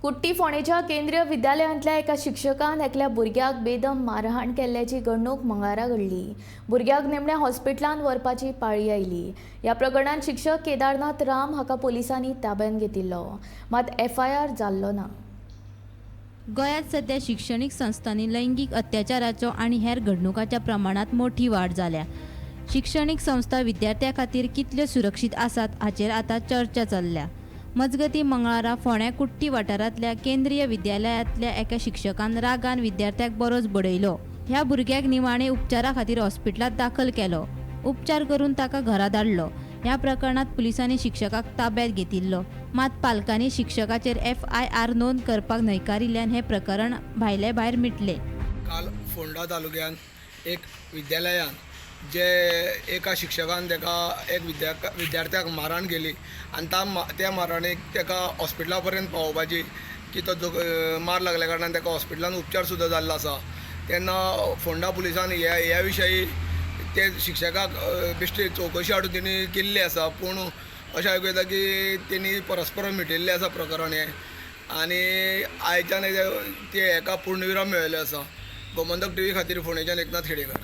कुट्टी फोंडेच्या केंद्रीय विद्यालयांतल्या एका शिक्षकान एकल्या भुरग्याक बेदम मारहाण केल्ल्याची घडणूक मंगळारा घडली. भुरग्याक निमण्या हॉस्पिटलांत व्हरपाची पाळी आयली. ह्या प्रकरणांत शिक्षक केदारनाथ राम हाका पोलिसांनी ताब्यांत घेतिल्लो, मात एफआयआर जाल्लो ना. गोंयांत सध्या शिक्षणीक संस्थांनी लैंगीक अत्याचाराचो आनी हेर घडणुकांच्या प्रमाणांत मोठी वाड जाल्या. शिक्षणीक संस्था विद्यार्थ्यां खातीर कितल्यो सुरक्षीत आसात हाचेर आतां चर्चा चल्ल्या. मजगतीं, मंगळारा फोंड्या कुट्टी वाठारांतल्या केंद्रीय विद्यालयांतल्या एका शिक्षकान रागान विद्यार्थ्याक बरोच बडयलो. ह्या भुरग्याक निमाणे उपचारा खातीर हॉस्पिटलांत दाखल केलो. उपचार करून ताका घरा धाडलो. ह्या प्रकरणांत पुलिसांनी शिक्षकाक ताब्यांत घेतिल्लो. मात पालकांनी शिक्षकाचेर एफआयआर नोंद करपाक न्हयकारिल्ल्यान हें प्रकरण भायले भायर मिटलें. काल फोंडा तालुक्यांत एक विद्यालयान जे एका शिक्षकान ताका एक विद्यार्थ्याक मारहाण केली आनी त्या मारहाणीक ताका हॉस्पिटला पर्यंत पावोवपाची की तो जो मार लागल्या कारणान ताका हॉस्पिटलान उपचार सुद्दां जाल्लो आसा. तेन्ना फोंडा पुलिसान ह्या विशयी ते शिक्षकाक बेश्टी चवकशी हाडून तेणी केल्ली आसा. पूण अशें आयकूं येता की तेणी परस्पर मिटयल्लें आसा प्रकरण हें आनी आयच्यान ते हेका पूर्णविराम मेळिल्लें आसा. गोमंतक टीव्ही खातीर फोंडेच्यान एकनाथ खेडेकर.